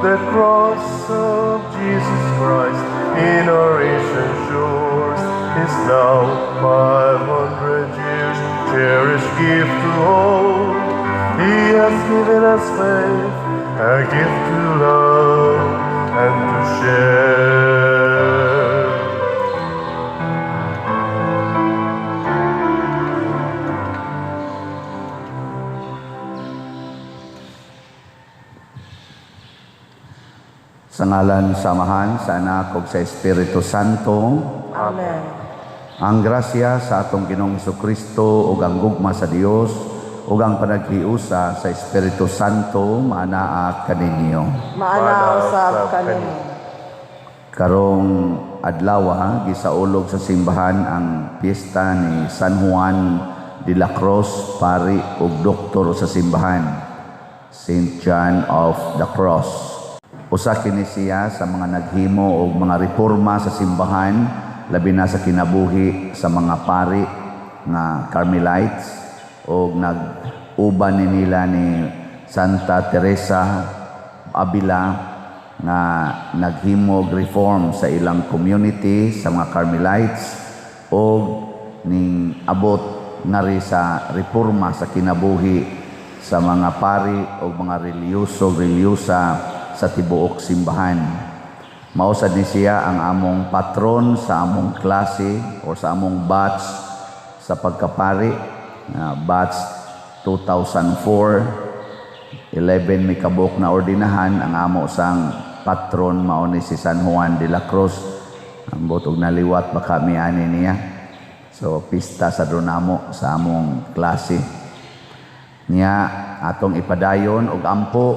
The cross of Jesus Christ in our ancient shores is now 500 years, cherished gift to all. He has given us faith, a gift to love and to share. Sa ngalan sa Amahan, sa Anak ug sa Espiritu Santo. Amen. Ang grasya sa atong Ginoong Kristo ug ang gugma sa Dios ug ang panaghiusa sa Espiritu Santo maanaa kaninyo. Maana usab kanimo. Karong adlaw gisaulog sa simbahan ang piyesta ni San Juan de la Cruz, pari ug doktor sa simbahan, Saint John of the Cross. Usa kini siya sa mga naghimo og mga reforma sa simbahan, labi na sa kinabuhi sa mga pari nga Carmelites, og nag-uban ni nila ni Santa Teresa Avila nga naghimo og reform sa ilang community sa mga Carmelites og ning abot ngari sa reforma sa kinabuhi sa mga pari o mga relihiyoso, relihiyosa sa tibuok simbahan. Mao sad ni siya ang among patron sa among klase o sa among batch sa pagkapari, batch 2004, 11 may kabuok na ordinahan. Ang amo sang patron mao ni si San Juan de la Cruz. Ambot og naliwat baka miani niya. So pista sa namo sa among klase. Niya atong ipadayon og ampo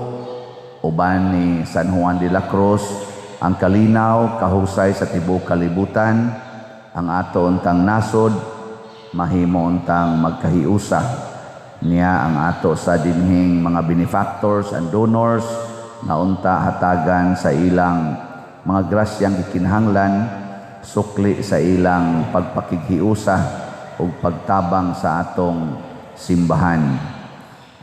uban ni San Juan de la Cruz ang kalinaw kahusay sa tibuok kalibutan. Ang ato untang nasod mahimo untang magkahiusa. Niya ang ato sa dinhing mga benefactors and donors nga unta hatagan sa ilang mga grasyang gikinahanglan, sukli sa ilang pagpakighiusa ug pagtabang sa atong simbahan.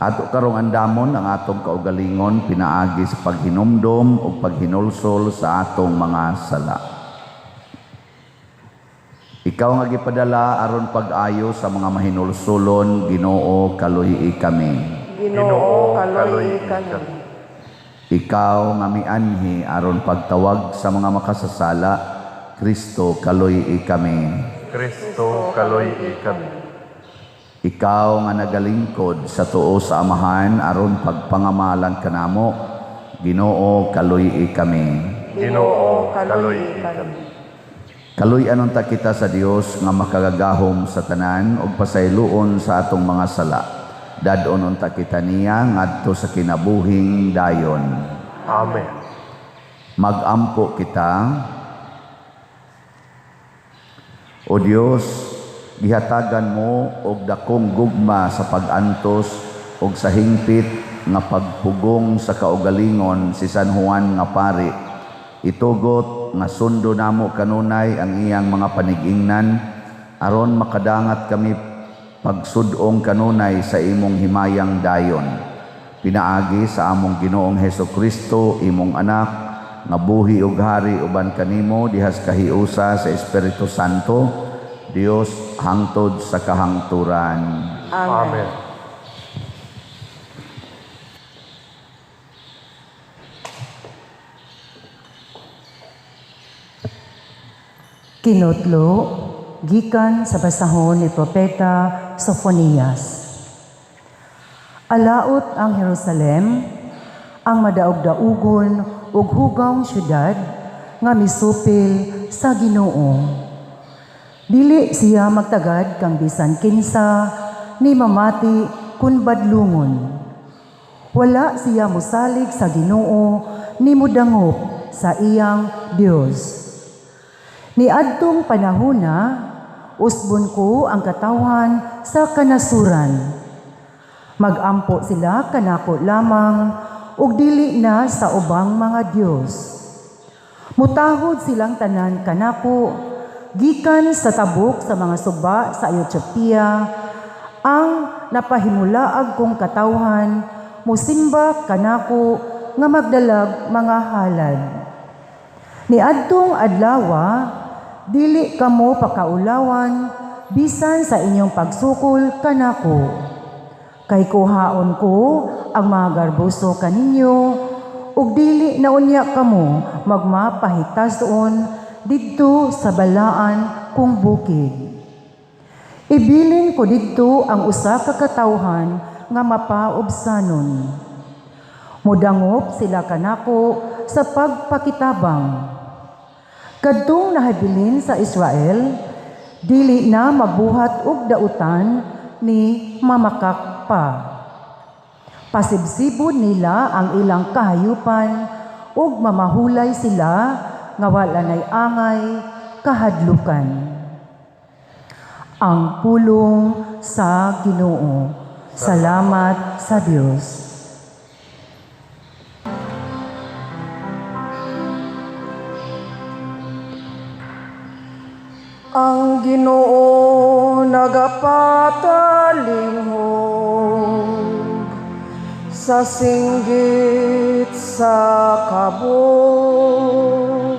Ato karong andamon ang atong kaugalingon pinaagi sa paghinumdom ug paghinulsol sa atong mga sala. Ikaw nga gipadala aron pag-ayo sa mga mahinulsolon, Ginoo, kaluy-i kami. Ginoo, kaluy-i kami. Ikaw nga mianhi aron pagtawag sa mga makasasala, Kristo, kaluy-i kami. Kristo, kaluy-i kami. Ikaw nga nagalingkod sa tuo sa Amahan aron pagpangamalan kanamo, Ginoo, kaluy-i kami. Ginoo, kaluy-i kami. Kaluy-an unta kita sa Dios nga makagagahom sa tanan ug pasayloon sa atong mga sala. Dad-on unta kita niya ngadto sa kinabuhing dayon. Amen. Magampo kita. O Dios, gihatagan mo og dakong gugma sa pag-antos og sa hingpit nga pagpugong sa kaugalingon si San Juan nga pari. Itugot nga sundo namo kanunay ang iyang mga panigingnan aron makadangat kami pagsud-ong kanunay sa imong himayang dayon. Pinaagi sa among Ginoong Hesus Kristo, imong anak, nga buhi ug hari uban kanimo dihas kahiusa sa Espiritu Santo, Dios hangtod sa kahangturan. Amen. Amen. Kinutlo, gikan sa basahon ni Propeta Sofonias. Alaot ang Jerusalem, ang madaog-daugon ug hugawng syudad nga misupil sa Ginoo. Dili siya magtagad kang bisan kinsa ni mamati kun badlungon. Wala siya mosalig sa Ginoo ni modangop sa iyang Dios. Niadtong panahona, usbon ko ang katawhan sa kanasuran. Magampo sila kanako lamang ug dili na sa ubang mga Dios. Mutahod silang tanan kanako gikan sa tabok sa mga suba sa Ethiopia, ang napahimulaag kong katawhan musimba kanako nga magdalag mga halad. Niadtong adlawa, dili kamo pakaulawan bisan sa inyong pagsukol kanako. Kay kuhaon ko ang mga garboso kaninyo ug dili na unya kamo magmapahitason didto sa balaan kong bukid. Ibilin ko didto ang usa ka katawhan nga mapaubsanon. Mudangop sila kanako sa pagpakitabang. Kadtong nahabilin sa Israel, dili na magbuhat og dautan ni mamakak pa. Pasibsibon nila ang ilang kahayupan ug mamahulay sila nga wala nay angay kahadlukan. Ang pulong sa Ginoo. Salamat sa Dios. Ang Ginoo nagapatalinghog sa singgit sa kabos.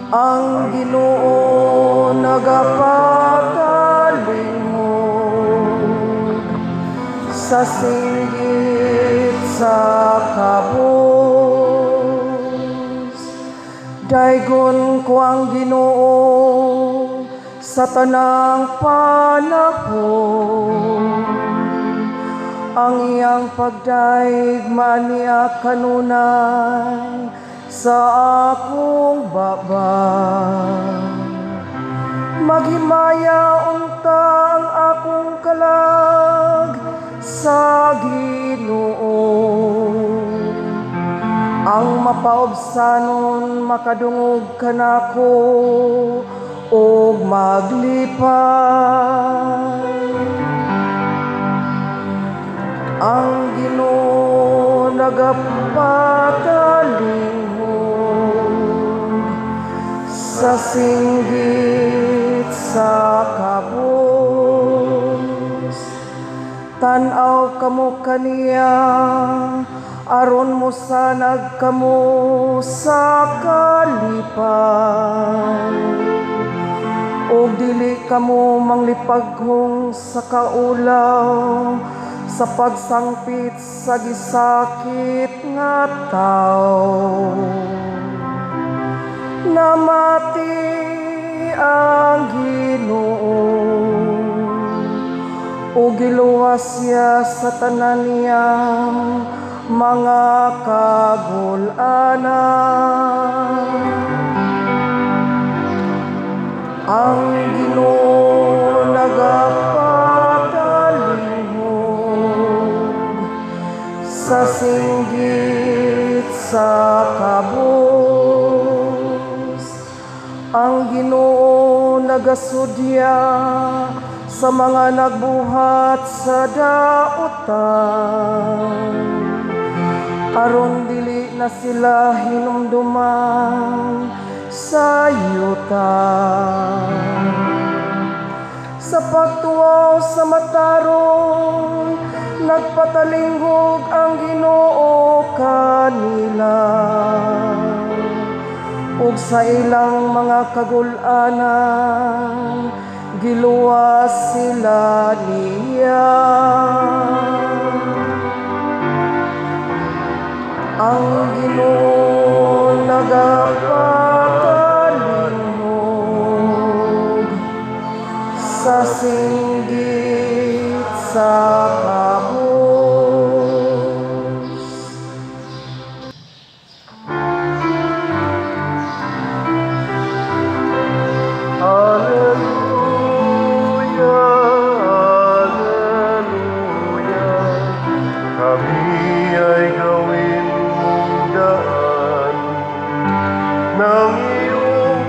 Ang Ginoo nagapatalinghog sa singgit sa kabos. Daygon ko ang Ginoo sa tanang panahon. Ang iyang pagdaig maniya kanunay sa akong baba. Maghimaya unta ang akong kalag sa Ginoo. Ang mapaubsanon makadungog kanako ug maglipay. Ang Ginoo nagapatalinghog sa singgit sa kabos. Tan-aw kamo kaniya aron mosanag kamo sa kalipay. Ug dili kamo manglipaghong sa kaulaw sa pagsangpit sa gisakit nga tawo. Namati ang Ginoo ug giluwas siya sa tanan niyang mga kagul-anan. Ang Ginoo nagapatalinghog sa singgit sa kabos. Ang Ginoo nagasudya sa mga nagbuhat sa dautan, aron dili na sila hinumduman sa yuta. Sa pagtuwaw sa matarong, nagpatalinghog ang Ginoo kanila, ug sa ilang mga kagul-anan giluwas sila niya. Ang Ginoo nagapatalinghog sa singgit sa kabos. Alleluia, Alleluia, kami ay gawin mong daan ng iyong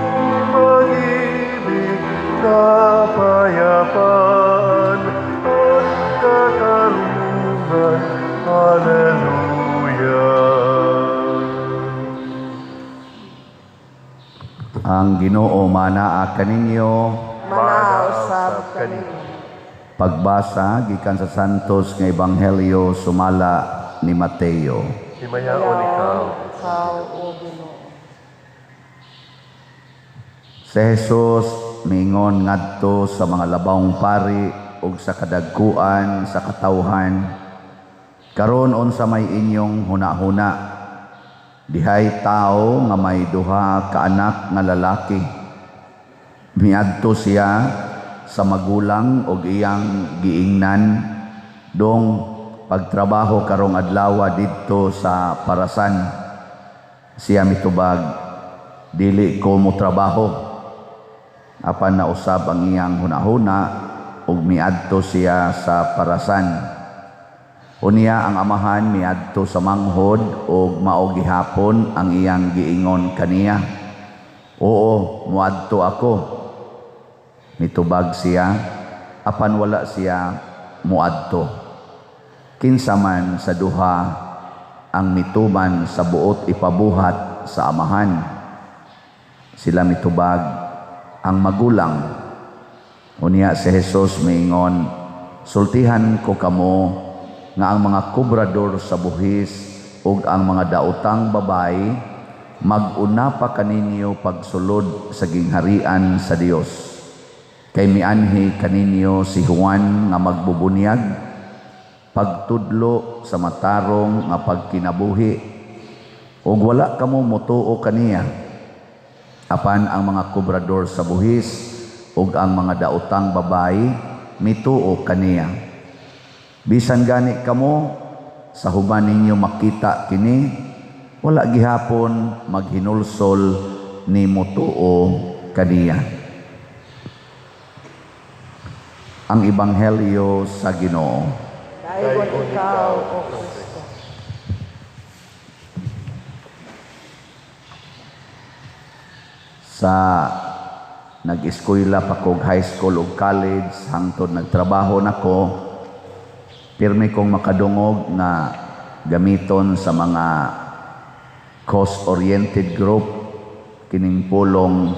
pag-ibig, kapayapaan at katarungan. Alleluia. Ang Ginoo manaa kaninyo. Manaa usab kaninyo. Pagbasa gikan sa Santos nga Ebanghelyo sumala ni Mateo. Himayaon ikaw. Ikaw, O Ginoo. Si Jesus miingon ngadto sa mga labawng pari ug sa kadagkuan sa katawhan, "Karon unsa may inyong hunahuna? Dihay tao nga may duha ka anak nga lalaki. Miadto siya sa magulang og iyang giingnan, 'Dong, pagtrabaho karong adlaw didto sa parasan.' Siya mitubag, 'Dili ko mo trabaho.' Apan nausab ang iyang hunahuna ug miadto siya sa parasan. Unya ang amahan miadto sa manghod ug mao gihapon ang iyang giingon kaniya, 'Oo, moadto ako.' Mitubag siya, apan wala siya moadto. Kinsa man sa duha ang mituman sa buot ipabuhat sa amahan?" Sila mitubag, "Ang magulang." Unya si Jesus miingon, "Sultihan ko kamo nga ang mga kobrador sa buhis ug ang mga daotang babayi mag-una pa kaninyo pagsulod sa gingharian sa Dios. Kay mianhi kaninyo si Juan nga magbubunyag, pagtudlo sa matarong nga pagkinabuhi, ug wala kamo motuo kaniya. Apan ang mga kobrador sa buhis ug ang mga daotang babayi mituo kaniya. Bisan gani kamo sa human ninyo makita kini, wala gihapon maghinulsol ni motuo kaniya." Ang Ebanghelyo sa Ginoo. Daygon ikaw, O Kristo. Sa nag-eskwela pa kog high school ug college hangtod nagtrabaho nako, pirmi kong makadungog nga gamiton sa mga cause-oriented group kining pulong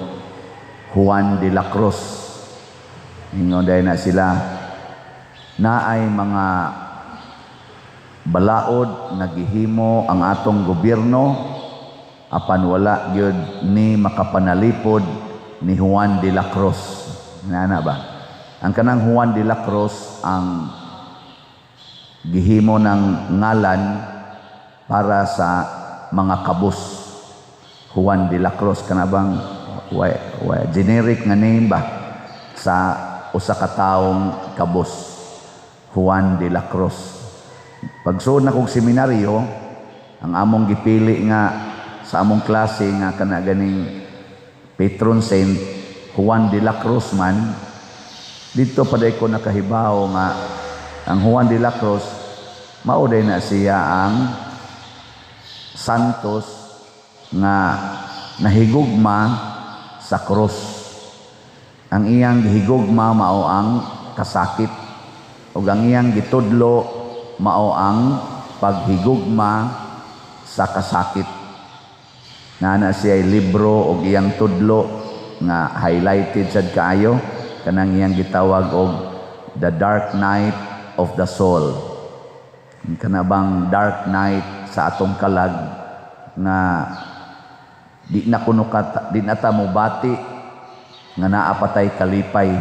Juan de la Cruz. Ingon dahil na sila naay mga balaod nga gihimo ang atong gobyerno, apan wala gyud ni makapanalipod ni Juan de la Cruz. Nana ba? Ang kanang Juan de la Cruz ang gihimo ng ngalan para sa mga kabus. Juan de la Cruz kana bang wa, generic nga name ba sa usa ka taong kabus? Juan de la Cruz. Pagsuod na kog seminaryo, ang among gipili nga sa among klase nga kana ganing patron saint Juan de la Cruz man, didto pa day ko nakahibaw nga ang Juan de la Cruz mao day na siya ang santos nga nahigugma sa krus. Ang iyang gihigugma mao ang kasakit, ug ang iyang gitudlo mao ang paghigugma sa kasakit. Naa siya libro og iyang tudlo nga highlighted sad kaayo, kanang iyang gitawag og The Dark Night of the Soul. Kana bang dark night sa atong kalag nga di na kuno ka, di na ta mobati nga naa patay kalipay.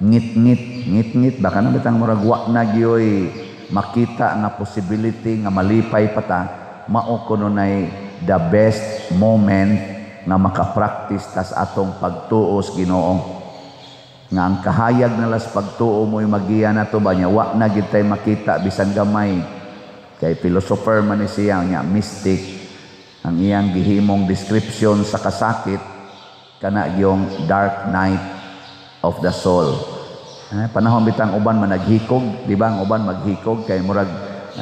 Ngit-ngit, ngit-ngit ba kana bitang murag wa na gyoy makita nga possibility nga malipay pa ta, mao kuno nay the best moment nga makapractice tas atong pagtuo sa Ginoo. Nga ang kahayag na las pagtuo mo'y magiya na to ba niya, wa na gid tay makita bisan gamay. Kay philosopher man ni siya, nya mystic, ang iyang gihimong description sa kasakit kana yung dark night of the soul. Panahon bitang uban man naghikog, di ba? Ang uban maghikog kay murag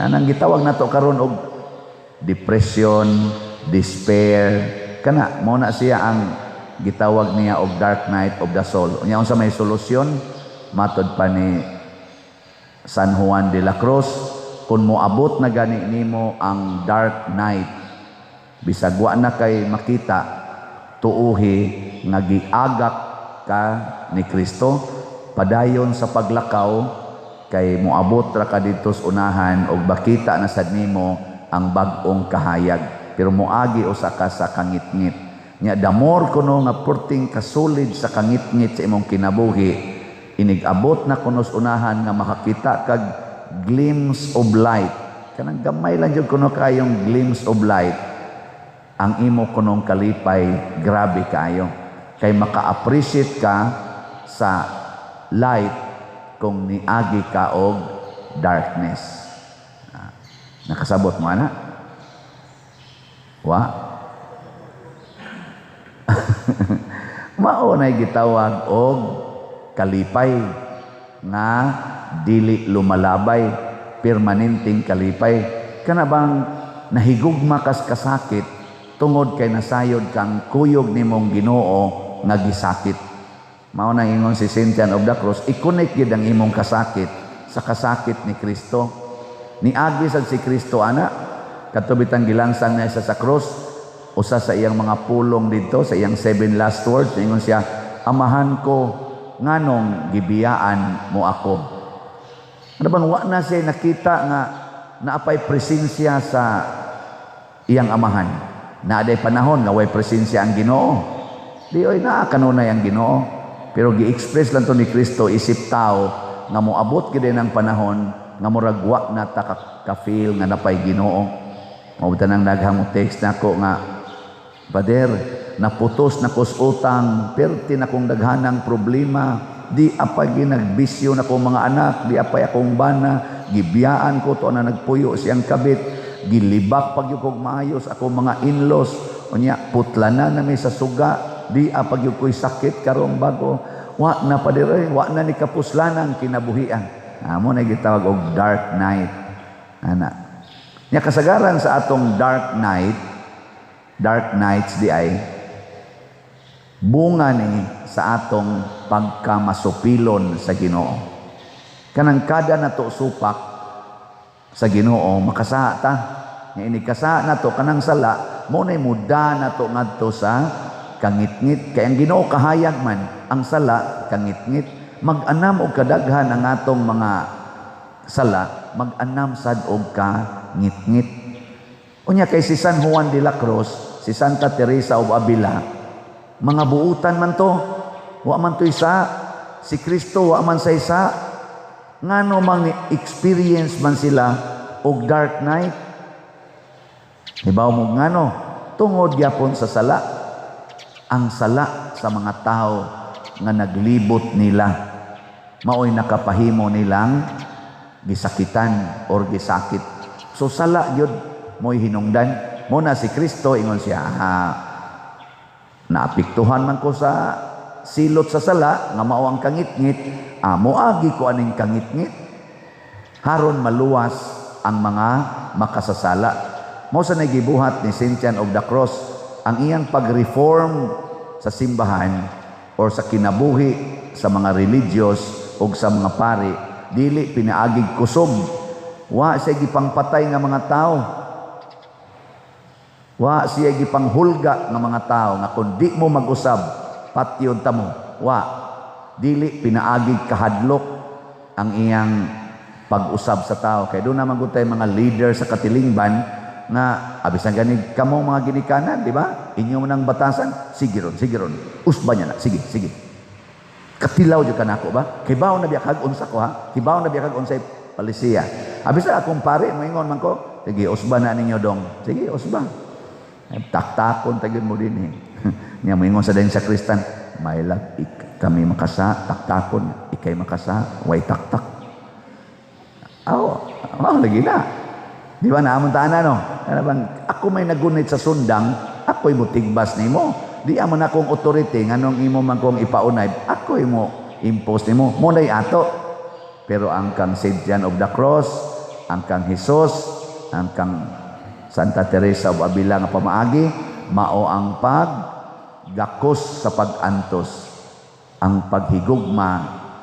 anang gitawag nato karon og depression, despair, kana mo na siya ang gitawag niya og dark night of the soul. Unya unsa may solusyon? Matod pa ni San Juan de la Cruz, kung moabot na gani nimo ang dark night, bisag wa na kay makita, tuuhi nga giagak ka ni Kristo, padayon sa paglakaw Kay moabot ra ka didto sa unahan og makita na sad nimo ang bag-ong kahayag. Pero moagi usa ka sa kangitngit. Nya the more kuno nga perting kasulid sa kangitngit sa imong kinabuhi, inig-abot na kuno sa unahan nga makakita kag glimpse of light. Kanang gamay lang jud kuno kayong glimpse of light, ang imo kunong kalipay grabe kaayo. Kay maka-appreciate ka sa light kung niagi ka og darkness. Ah, nakasabot mo ana? Wa? Mao nay gitawag og kalipay nga dili lumalabay, permanenteng kalipay. Kana bang nahigugma kas kasakit tungod kay nasayod kang kuyog nimong Ginoo nga gisakit. Mao nang ingon si Saint John of the Cross, i-connect gyud ang imong kasakit sa kasakit ni Kristo. Niagi sad si Kristo ana, kadto bitang gilansang niya siya sa cross, usa sa iyang mga pulong didto sa iyang seven last words, ingon siya, "Amahan ko, nganong gibiyaan mo ako?" Ano bang wa na siya nakita nga naapay presensya sa iyang amahan? Naaday panahon nga way presensya ang Ginoo. Di oy, naa kanunay ang Ginoo. Pero gi-express lang to ni Kristo isip tao nga moabot gid ang panahon nga murag wa na ta ka-feel nga napay Ginoo. Mao nang daghang mo text nako nga, "Pader, naputos na kos utang, perti na kong daghanang problema, di apay ginagbisyo na kong mga anak, di apay akong bana, gibiyaan ko to na nagpuyo siyang kabit, gilibak pag kog maayos akong mga in-laws, unya putla na nami sa suga, di apag ko'y sakit karong bago, wa na, Pader, eh, wa na ni kapuslanang kinabuhian." Amo na gitawag og dark night ana. Nya kasagaran sa atong dark night, dark nights di ay bunga ni sa atong pagkamasupilon sa Ginoo. Kanang kada nato supak sa Ginoo, makasaha ta. Nga inig kasaha nato kanang sala, mo nay muda nato ngadto sa kangitngit. Kay ang Ginoo kahayag man, ang sala kangitngit. Mag-anam og kadaghan ang atong mga sala, mag-anam sad og kangitngit. Unya kay si San Juan de la Cruz, si Santa Teresa of Avila, mga buutan man to. Wa man to isa. Si Kristo wa man sa isa. Ngano mang experience man sila og dark night? Hibaw mo ngano? Tungod gyapon sa sala. Ang sala sa mga tao nga naglibot nila maoy nakapahimo nilang gisakitan or gisakit. So sala gyud mo'y hinungdan. Mo na si Kristo ingon siya, "Ah, naapektuhan man ko sa silot sa sala nga mao ang kangitngit, ah, moagi ko aning kangitngit haron maluwas ang mga makasasala." Mao sa nagibuhat ni Saint John of the Cross ang iyang pag-reform sa simbahan or sa kinabuhi sa mga religious o sa mga pari, dili pinaagig kusog. Wa siya gipangpatay nga mga tao. Wa siya gipanghulga nga mga tao nga kung di mo mag-usab, patyon ta mo. Wa. Dili pinaagig kahadlok ang iyang pag-usab sa tao. Kay doon naman gud mga leader sa katilingban nga abisan gani kamo mga ginikanan, di ba? Inyo nang batasan, sige ron, sige ron. Usba niya na, sige, sige. Katilaw jud kanako ba? Kibaw na biya kag unsa ko ha? Kibaw na biya kag unsay palisiya. Abisan akong pare moingon man ko, "Sige, usba na ninyo dong." Sige, usba. Ay, taktakon tagin mo din eh. Nya moingon sa dayon sa kristan, "May lag ik, kami makasa, taktakon, ikay makasa, way taktak." Aw, aw, lagi na. Di ba naamon taana no? Ano bang ako may nagunit sa sundang, ako'y mutigbas nimo. Di amo na akong authority nganong imo man kong ipaunay, ako'y mo impose nimo. Mo nay ato. Pero ang kang Saint John of the Cross, ang kang Jesus, ang kang Santa Teresa of Avila nga pamaagi, mao ang pag gakos sa pag-antos, ang paghigugma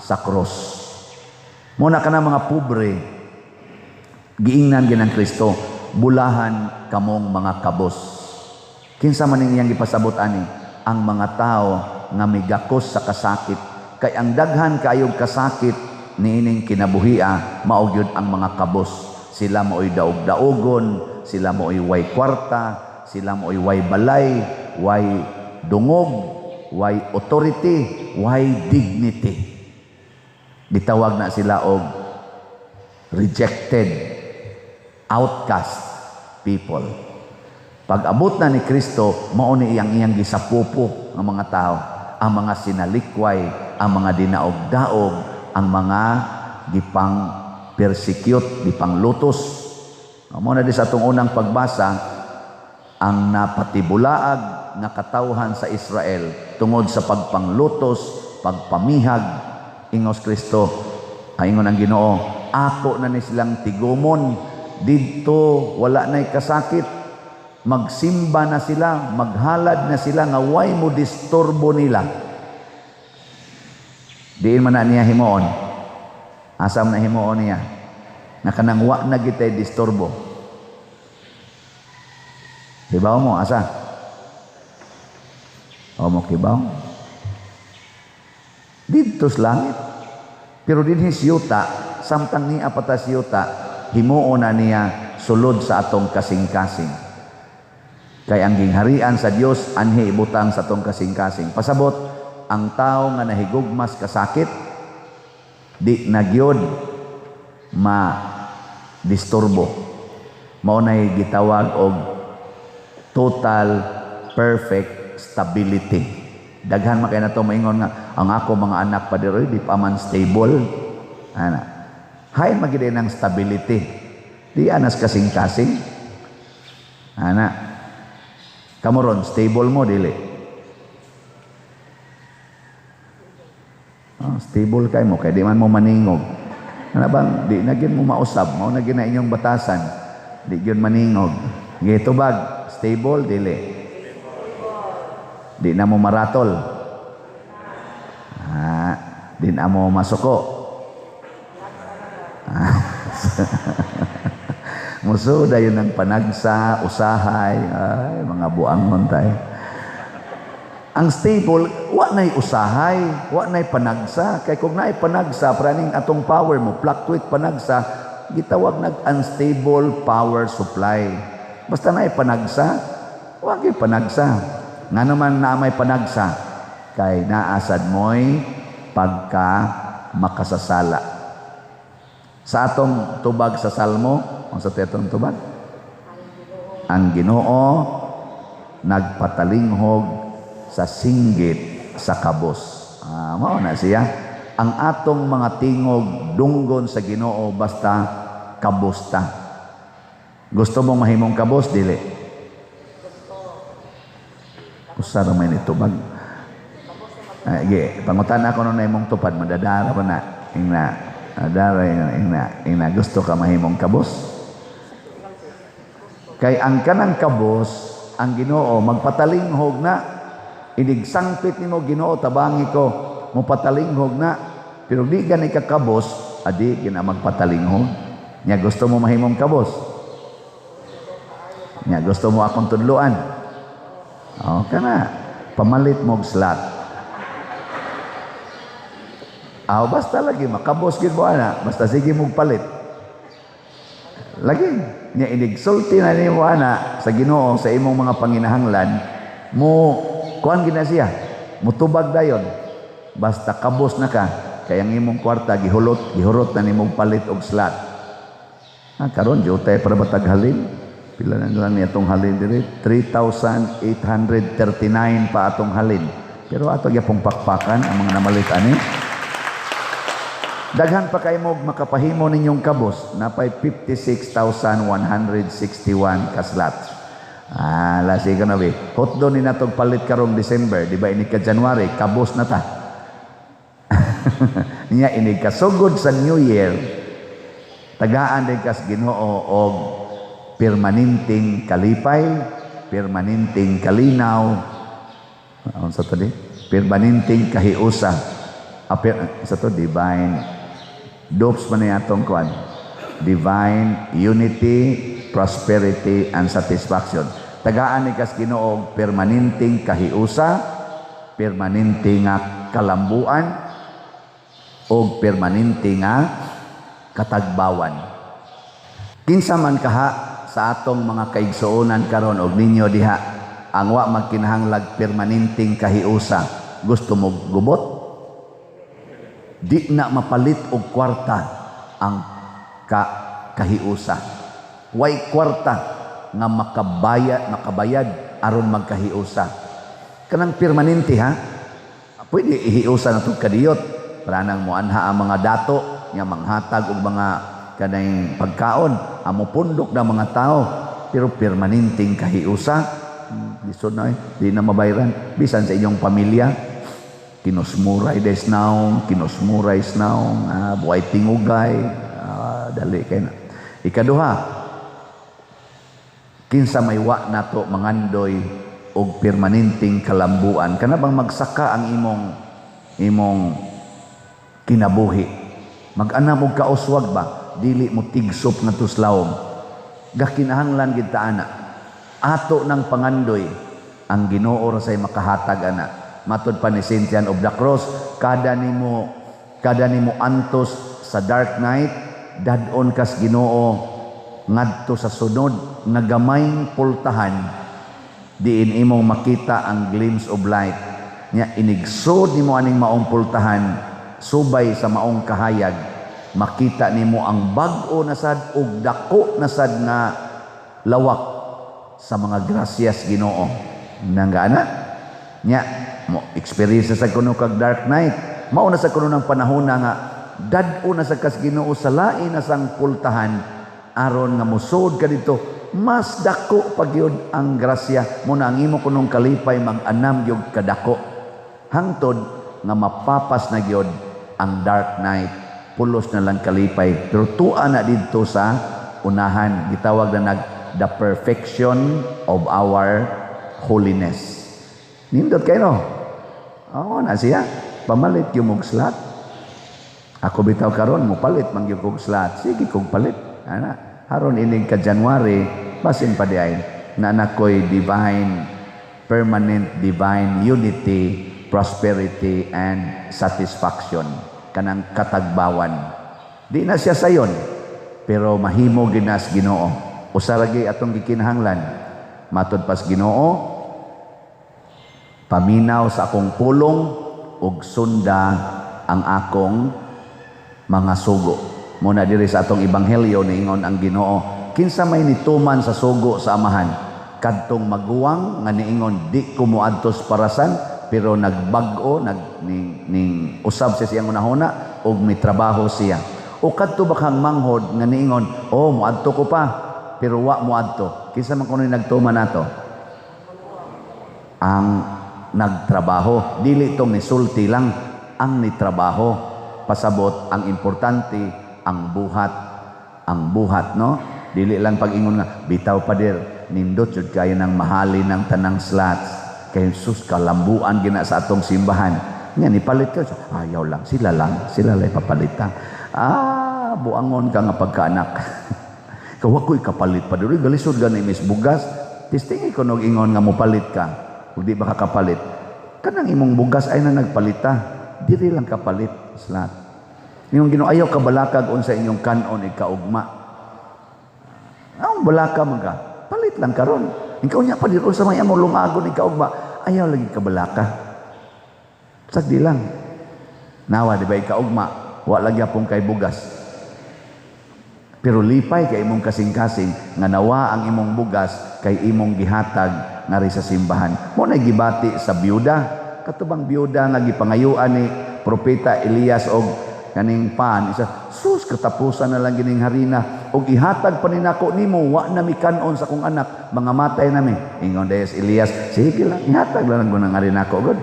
sa cross. Muna ka na mga pobre, giingnan ginang Kristo, "Bulahan kamong mga kabos." Kinsa man iyang gipasabot ani? Ang mga tao nga migakos sa kasakit. Kay ang daghan kaayog kasakit niining kinabuhia mao gyud ang mga kabos. Sila mao'y daog-daogon, sila mao'y way kwarta, sila mao'y way balay, way dungog, way authority, way dignity. Gitawag na sila og rejected, outcast people. Pag abot na ni Kristo, mao ni iyang iyang gisapupo ng mga tao, ang mga sinalikway, ang mga dinaog-daog, ang mga gipang persecute, gipang lutos. Mao na di sa atong unang pagbasa, ang napatibulaag nga katawhan sa Israel tungod sa pagpanglutos, pagpamihag, ingos Kristo, ingon ang Ginoo, ako na ni silang tigumon didto wala na'y kasakit, magsimba na sila, maghalad na sila nga way mo disturbo nila. Diin man na niya himuon? Asa man na himuon niya? Na kanang wa na gitay disturbo. Hibaw mo, asa? O mo kibaw? Didto sa langit. Pero dinhi sa yuta, samtang niya pa ta sa yuta, himuon na niya sulod sa atong kasing-kasing. Kay ang gingharian sa Dios anhi ibutang sa atong kasing-kasing. Pasabot, ang tao nga nahigugmas kasakit, di na gyud ma disturbo. Mao nay gitawag og total perfect stability. Daghan man kay nato maingon nga ang ako mga anak pa diri di pa man stable. Ana. Hain man gyud ng stability. Di anas kasing-kasing. Ana. Kamo ron, stable mo dili? Oh, stable kay mo kay di man mo maningog. Ana bang di na gyud mo mausab, mao na gyud na inyong batasan. Di gyud maningog. Gitubag, stable dili? Di na mo maratol. Ah, di na mo masuko. Ah. Muso dayon ng panagsa, usahay, ay, mga buangon tayo. Ang stable, wa na'y usahay, wa na'y panagsa. Kay kung na'y panagsa, praning atong power mo, fluctuate panagsa, gitawag nag unstable power supply. Basta na'y panagsa, wa gyud panagsa. Nga naman na may panagsa, kay naasad mo'y pagka makasasala. Sa atong tubag sa Salmo, ang sa atong tubag, ang Ginoo nagpatalinghog sa singgit sa kabos. Ah, mao na siya. Ang atong mga tingog dunggon sa Ginoo basta kabos ta. Gusto mong mahimong kabos dili? Usa ra may nitubag. Ay, ge, pangutan ako nun na imong tupad, madadara pa na. Ingna, madadara, ingna, ingna, ingna, gusto ka mahimong kabos? Kay ang kanang kabos, ang Ginoo magpatalinghog na. Inigsangpit nimo Ginoo, tabangi ko, mopatalinghog na. Pero di gani ka kabos, adi gina magpatalinghog. Nya gusto mo mahimong kabos? Nya gusto mo akong tudloan? O kana, pamalit mo og slot. Aw, basta lagi makabos gid mo ana, basta sige mong palit. Lagi nya inigsulti na nimo ana sa Ginoo sa imong mga panginahanglan, mo kuan gid na siya, mutubag dayon. Basta kabos na ka, kay ang imong kwarta gihulot, gihurot na nimong palit og slot. Ah, karon jutay para batag halin. Pila na lang niya atong halin diri? 3,839 pa atong halin. Pero ato gyapong pakpakan ang mga namalit ani. Daghan pa kay mo makapahimo ninyong kabos, napay 56,161 ka slot. Ah, lasi ka na be. Hotdo ni natog palit karong December, di ba inig ka January, kabos na ta. Niya inig kasugod sa New Year, tagaan din kas Ginoo og permanenteng kalipay, permanenteng kalinaw, unsa to di? Permanenteng kahiusa. Sa to divine dopes man ni atong kuan. Divine unity, prosperity and satisfaction. Tagaan ni kas Ginoo og permanenteng kahiusa, permanente nga kalambuan, Og permanente nga katagbawan. Kinsa man kaha sa atong mga kaigsuonan karon og ninyo diha ang wa magkinahanglag permanenteng kahiusa? Gusto mo gubot? Di na mapalit og kwarta ang kahiusa. Way kwarta nga makabayad aron magkahiusa. Kanang permanente ha. Pwede ihiusa na tug kadiyot. Para nang muanha ang mga dato nga manghatag og mga kanang pagkaon, amo pundok na mga tao, pero permanenteng kahiusa, lisod na eh, di na mabayran. Bisan sa inyong pamilya, kinusmuray des naong, kinusmuray naong, buhay tingugay, dali kay na. Ikaduha, kinsa may wa nato mangandoy og permanenteng kalambuan? Kana bang magsaka ang imong kinabuhi, mag-anam og kauswag ba, dili mo tigsop nga tuslawom? Gakinahanglan gid ta ana. Ato ng pangandoy ang Ginoo ra say makahatag ana. Matud pa ni Saint John of the Cross, kada nimo antos sa dark night, dad-on kas Ginoo ngadto sa sunod nga gamayng pultahan diin imong makita ang glimpse of light. Nya inigsod nimo aning maong pultahan, subay sa maong kahayag, makita nimo ang bag-o na sad ug dako na sad nga lawak sa mga grasyas Ginoo. Nangga nya mo experience sa kuno kag dark night, mao na sa kuno ng panahon na nga dad-o na sa kas Ginoo sa lain na sang pultahan aron nga musod ka dito, mas dako pa gyud ang grasya mo na ang imo kunong kalipay mag-anam gyud kadako hangtod nga mapapas na gyud ang dark night, pulos na lang kalipay. Pero tua na didto sa unahan, gitawag na nag the perfection of our holiness. Nindot kayo, no? Oo na siya. Pamalit yung mong slot. Ako bitaw karon mo palit man gyud kog slot. Sige kog palit. Ana, haron inig ka January, basin pa di ay na nakoy divine, permanent divine unity, prosperity and satisfaction, kanang katagbawan. Di na siya sayon, pero mahimo ginas Ginoo. Usa ra gyud atong gikinahanglan. Matod pas Ginoo, paminaw sa akong pulong ug sunda ang akong mga sugo. Muna diri sa atong ebanghelyo, niingon ang Ginoo, kinsa may nituman sa sugo sa Amahan? Kadtong maguwang nga niingon, "Di ko moadtos parasan," pero nagbag-o nag ning usab siya siyang unahuna ug mitrabaho siya? O kadto ba kang manghod nga niingon, "Oh, moadto ko pa," pero wa moadto? Kinsa man kuno nagtuman nato? Ang nagtrabaho. Dili tong nisulti lang, ang nitrabaho. Pasabot ang importante ang buhat, ang buhat, no? Dili lang pag-ingon nga, "Bitaw, pader, nindot jud kayo ng mahali ng tanang slots kay sus, kalambuan gina sa atong simbahan." Nga nipalit ka, ayaw lang, sila lang, sila lang papalitan. Ah, buangon ka nga pagkaanak. Kawa ko'y kapalit pa diri, galisod gani mis bugas. Tistingi ko nog ingon nga mopalit ka. Ug di ba ka kapalit? Kanang imong bugas ay na nagpalita. Diri lang kapalit slot. Yung Ginoo, ayaw kabalakag unsa inyong kanon ikaugma. Ang balaka man ka, palit lang karon. Ikaw niya pa diri sa may among lungagon ikaugma, ayaw lagi kabalaka. Sagdi lang. Nawa di ba ikaugma, wa lagi apong kay bugas. Pero lipay kay imong kasing-kasing nga nawa ang imong bugas kay imong gihatag ngari sa simbahan. Mo na gibati sa byuda, katubang byuda nga gipangayuan ni Propeta Elias og kaning pan isa, sus, katapusan na lang gining harina og ihatag pa ni nako nimo, wa na mi kanon sa akong anak, mga matay nami. Ingon des Elias, "Sige lang, ihatag lang ko ng harina ko god."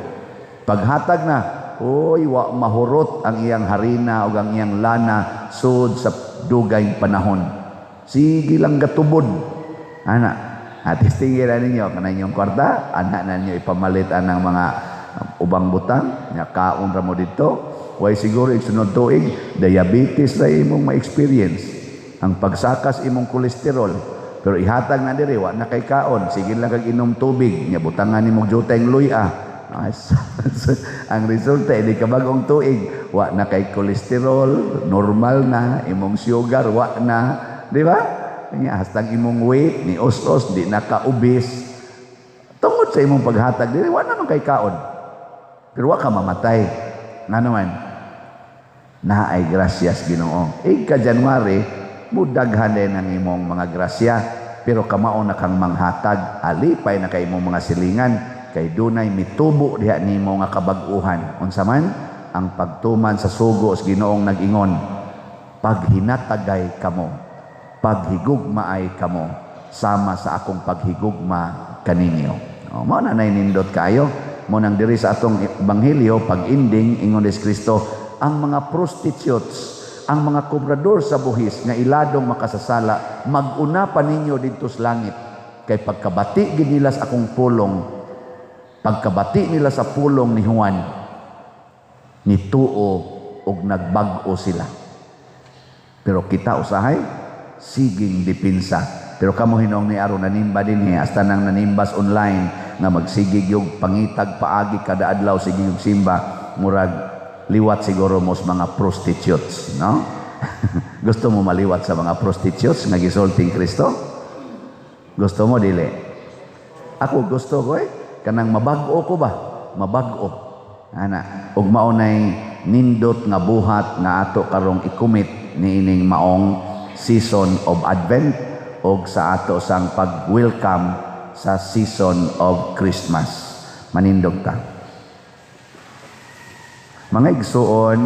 Paghatag na, oy, wa mahurot ang iyang harina ug ang iyang lana sud sa dugay panahon. Sige lang gatubod ana. Atis tingira ninyo kanang inyong kwarta ana na ninyo ipamalit anang mga ubang butang nya kaon ra mo didto. Way siguro isunod tuig diabetes ra imong ma-experience, ang pagsakas imong kolesterol. Pero ihatag na diri, wa na kay kaon, sige lang kag inom tubig nya butangan nimo juteng luya. As, ang resulta ini kabagong tuig, wa na kay kolesterol, normal na imong sugar, wa na, di ba? Nya hastang imong weight ni os-os, di na ka obese. Tungod sa imong paghatag diri, wa naman kay kaon. Pero wa ka mamatay. Ngano man? Naay grasyas Ginoo. Ika January, mudaghan din ang imong mga grasya, pero kamao na kang manghatag, alipay na kay imong mga silingan kay dunay mitubo diha nimo nga kabag-uhan. Unsa man ang pagtuman sa sugo sa Ginoong nag-ingon, "Paghinatagay kamo, paghigugmaay kamo sama sa akong paghigugma kaninyo." O, mao na nay nindot kayo. Mo nang diri sa atong ebanghelyo, pag-ending, ingon ni Kristo, ang mga prostitutes, ang mga kobrador sa buhis nga iladong makasasala, mag-una pa ninyo didto sa langit, kay pagkabati gid nila sa akong pulong, pagkabati nila sa pulong ni Juan, nituo og nagbag-o sila. Pero kita usahay siging depensa. Pero kamo hinong ni aron nanimba dinhi, hasta nang nanimbas online nga magsigig yung pangitag paagi kada adlaw, sige yung simba, murag liwat siguro mo sa mga prostitutes, no? Gusto mo maliwat sa mga prostitutes nga gisulting Kristo? Gusto mo, dili? Ako gusto ko eh. Kanang mabag-o ko ba? Mabag-o. Ana, ug mao nay nindot nga buhat nga ato karong i-commit niining maong season of Advent og sa ato sang pag-welcome sa season of Christmas. Manindog ta. Mga igsuon,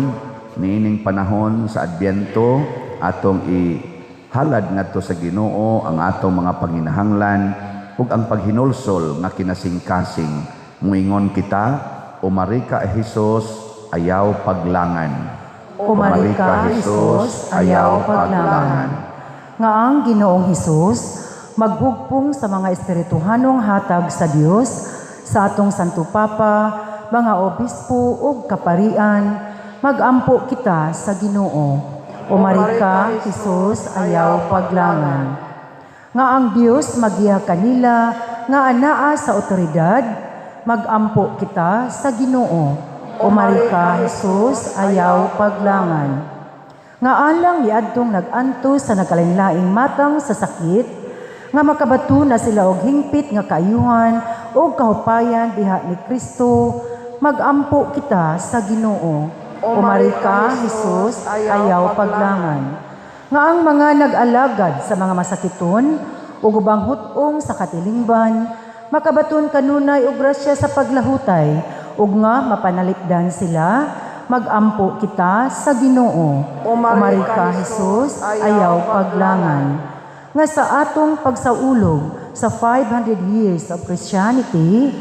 niining panahon sa Adbyento, atong ihalad ngadto sa Ginoo ang atong mga panginahanglan ug ang paghinulsol nga kinasingkasing. Muingon kita, Umari ka, Hesus, ayaw paglangan. Umari ka, Hesus, ayaw paglangan. Nga ang Ginoong Hesus maghugpong sa mga espirituhanong hatag sa Dios sa atong Santo Papa, mga obispo ug kaparian, magampo kita sa Ginoo. Umari ka, Hesus, ayaw paglangan. Nga ang Dios magiya kanila nga anaa sa otoridad, magampo kita sa Ginoo. Umari ka, Hesus, ayaw paglangan. Nga alang niadtong nag-antos sa nagkalainlaing matang sa sakit, nga makabato na sila og hingpit nga kaayuhan og kahupayan diha ni Kristo, magampo kita sa Ginoo. Umari ka, Hesus, ayaw paglangan. Nga ang mga nag-alagad sa mga masakiton ug ubang hut-ong sa katilingban makabaton kanunay og grasya sa paglahutay ug nga mapanalipdan sila, magampo kita sa Ginoo. Umari ka, Hesus, ayaw paglangan. Nga sa atong pagsaulog sa 500 years of Christianity,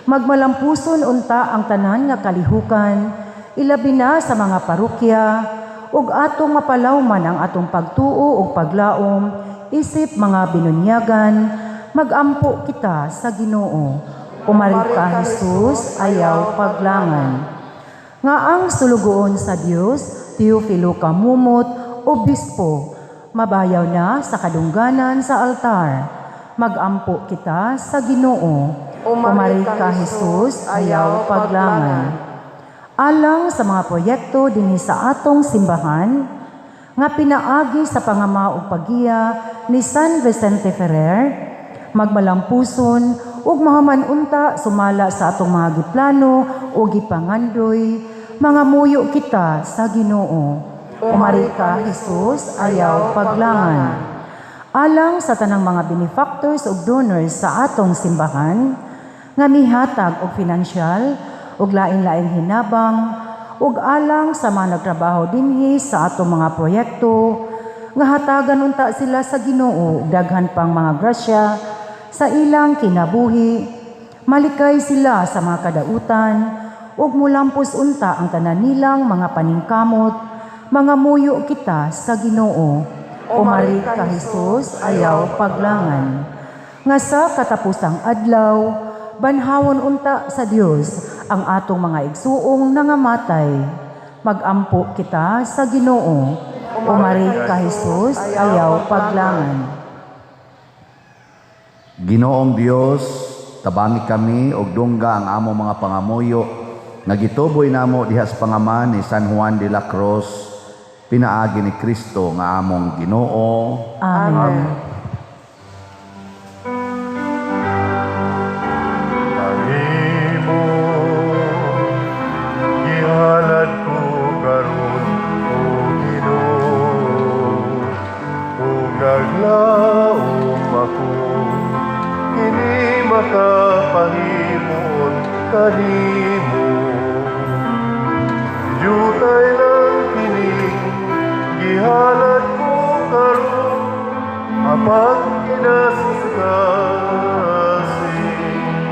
magmalampuson unta ang tanan nga kalihukan, ilabi na sa mga parokya, ug atong mapalawman ang atong pagtuo ug paglaom isip mga binunyagan, magampo kita sa Ginoo. Umari ka, Hesus, ayaw paglangan. Nga ang sulugoon sa Dios, Teofilo Camomot, obispo, mabayaw na sa kadungganan sa altar. Magampo kita sa Ginoo. Umari ka, Hesus, ayaw paglangan. Alang sa mga proyekto dinhi sa atong simbahan, nga pinaagi sa pangama ug paggiya ni San Vicente Ferrer, magmalampuson ug mahuman unta sumala sa atong mga giplano o gipangandoy, mga muyo kita sa Ginoo. Umari ka, Hesus, ayaw paglangan. Alang sa tanang mga benefactors ug donors sa atong simbahan nga mihatag og finansyal ug lain-laing hinabang, ug alang sa mga nagtrabaho dinhi sa atong mga proyekto, nga hatagan unta sila sa Ginoo og daghan pang mga grasya sa ilang kinabuhi, malikay sila sa mga kadautan ug mulampos unta ang tanan nilang mga paningkamot, mga muyo kita sa Ginoo. Umari ka, Hesus, ayaw paglangan. Nga sa katapusang adlaw, banhawon unta sa Dios ang atong mga igsuong nangamatay. Magampo kita sa Ginoo. Umari ka, Hesus, ayaw paglangan. Ginoong Dios, Tabangi kami og dungga ang among mga pangamuyo nga gituboy namo diha sa pangaman ni San Juan de la Cruz, pinaagi ni Kristo nga among Ginoo. Amen. Ang imo gihalad ko karon, o Ginoo, ug naglaom ako kini makapahimuon kanimo. Jutay lang kini gihalad ko karon, apan kinasingkasing.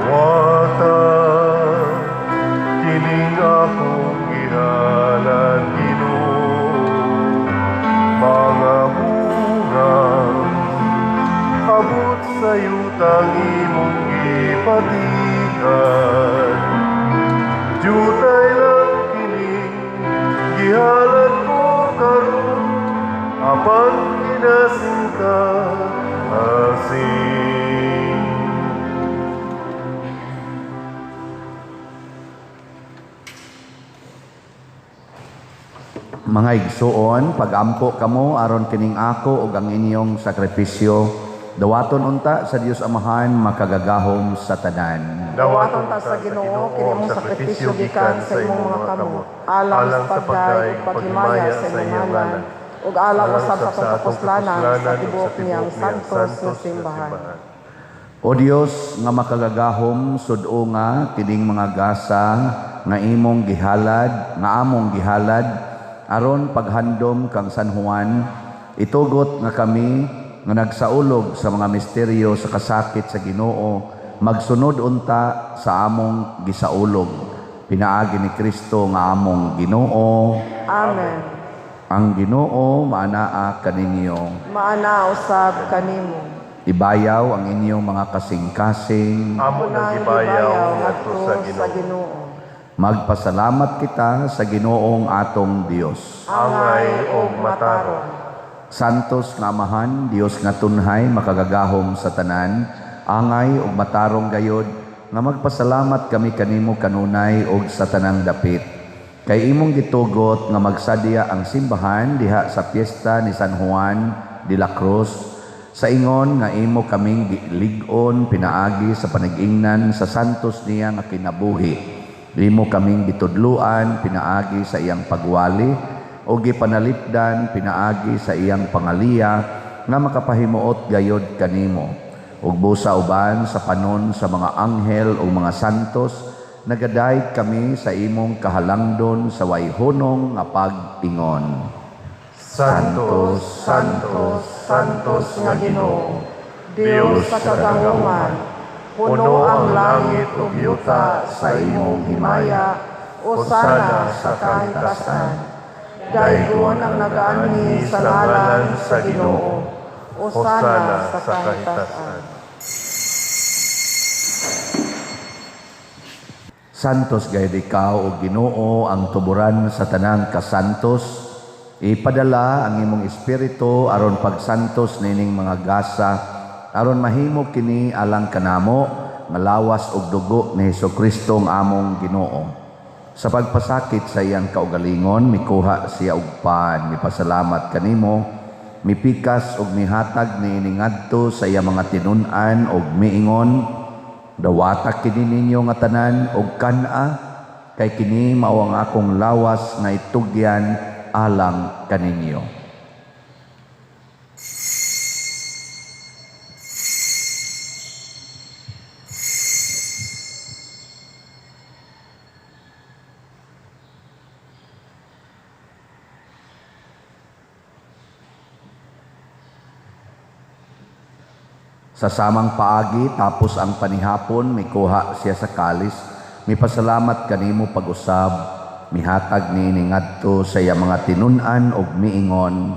Dawata kining akong gihalad, Ginoo, mga bunga abot sa yutang imong gipatikan. Jutay lang kini gihalad ko karon, apan kinasingkasing. Mga igsuon, pagampo kamo aron kining ako ug ang inyong sakripisyo dawaton unta sa Dios Amahan makagagahom sa tanan. Dawaton ta sa Ginoo kini imong sakripisyo gikan sa imong mga kamot, alang sa pagdayeg ug paghimaya sa imong ngalan, ug alang usab sa atong kapuslanan sa tibuok niyang santos nga simbahan. O Dios nga makagagahom, sud-o nga kining mga gasa nga imong gihalad, nga among gihalad aron paghandom kang San Juan, itugot nga kami nga nagsaulog sa mga misteryo sa kasakit sa Ginoo magsunod unta sa among gisaulog, pinaagi ni Kristo nga among Ginoo. Amen. Ang Ginoo maanaa kaninyo. Maana usab kanimo. Ibayaw ang inyong mga kasing-kasing. Amo nang gibayaw ngadto sa Ginoo. Magpasalamat kita sa Ginoong atong Dios. Angay og matarong. Santos nga Amahan, Dios nga tunhay, makagagahom sa tanan, angay ug matarong gayod nga magpasalamat kami kanimo kanunay og sa tanang dapit. Kay imong gitugot nga magsadya ang simbahan diha sa piyesta ni San Juan de la Cruz, sa ingon nga imo kaming gilig-on pinaagi sa panag-ingnan sa santos niya nga kinabuhi. Imo kaming gitudluan pinaagi sa iyang pagwali o gipanalipdan pinaagi sa iyang pangaliya nga makapahimuot gayod kanimo. Ug busa uban sa panon sa mga anghel o mga santos, nagadayeg kami sa imong kahalangdon sa wayhunong nga pag-ingon. Santos, Santos, Santos nga Ginoo, Dios sa kagahuman, puno ang langit ug yuta sa imong himaya, usana sa kahitasan. Daygon ang nagaanhi sa ngalan sa Ginoo, usana sa kahitasan. Santos gayud ikaw o Ginoo, ang tuburan sa tanang kasantos. Ipadala ang imong espiritu aron pagsantos nining mga gasa, aron mahimo kini alang kanamo nga lawas ug dugo ni Hesukristo ang among Ginoo. Sa pagpasakit sa iyang kaugalingon, mikuha siya og pan, mipasalamat kanimo, mipikas ug mihatag niini ngadto sa iyang mga tinun-an ug miingon, dawata kini ninyo nga tanan og kan-a, kay kini mao ang akong lawas nga itugyan alang kaninyo. Sa samang paagi, tapos ang panihapon, mikuha siya sa kalis, mipasalamat kanimo pag-usab, mihatag niini ngadto sa iya mga tinun-an og miingon,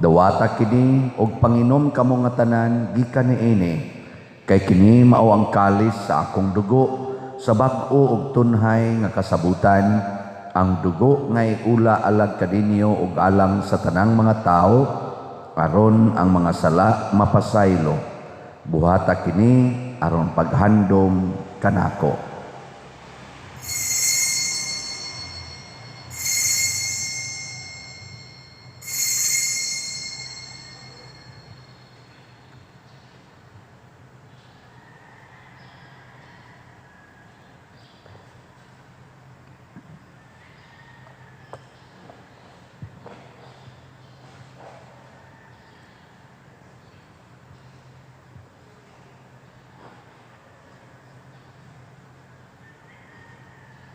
dawata kini og panginom kamo nga tanan gikan niini, kay kini mao ang kalis sa akong dugo, sa bag-o og tunhay nga kasabutan, ang dugo nga iula alag kaninyo og alang sa tanang mga tawo aron ang mga sala mapasaylo. Buhata kini aron paghandom kanako.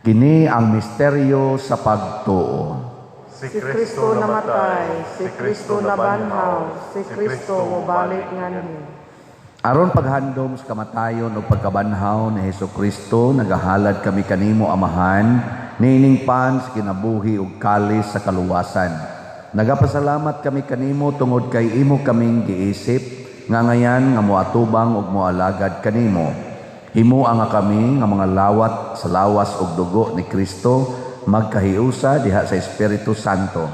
Kini ang misteryo sa pagtuo. Si Kristo namatay, si Kristo nabanhaw, si Kristo mobalik nganhi. Aron paghandom sa kamatayon o pagkabanhaw ni Hesus Kristo, nagahalad kami kanimo Amahan, niining pan sa kinabuhi ug kalis sa kaluwasan. Nagapasalamat kami kanimo tungod kay imo kaming giisip, nga ngayan nga moatubang ug moalagad kanimo. Himoa nga kami nga mga lawat sa lawas ug dugo ni Kristo magkahiusa diha sa Espiritu Santo.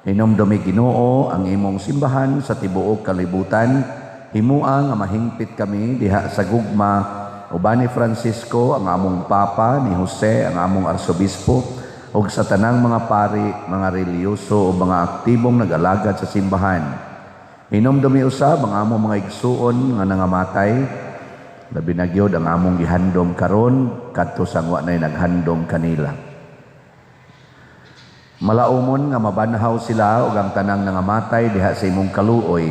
Hinumdumi Ginoo ang imong simbahan sa tibuok kalibutan. Himoa nga mahingpit kami diha sa gugma uban ni Francisco ang among Papa, ni Jose ang among Arsobispo, ug sa tanang mga pari, mga relihiyoso ug mga aktibong nag-alagad sa simbahan. Hinumdumi usab ang among mga igsuon nga nangamatay, labi na gyud ang among gihandom karon kadto sa wa nay naghandom kanila. Malaumon nga mabanhaw sila ug ang tanang nangamatay diha sa imong kaluoy,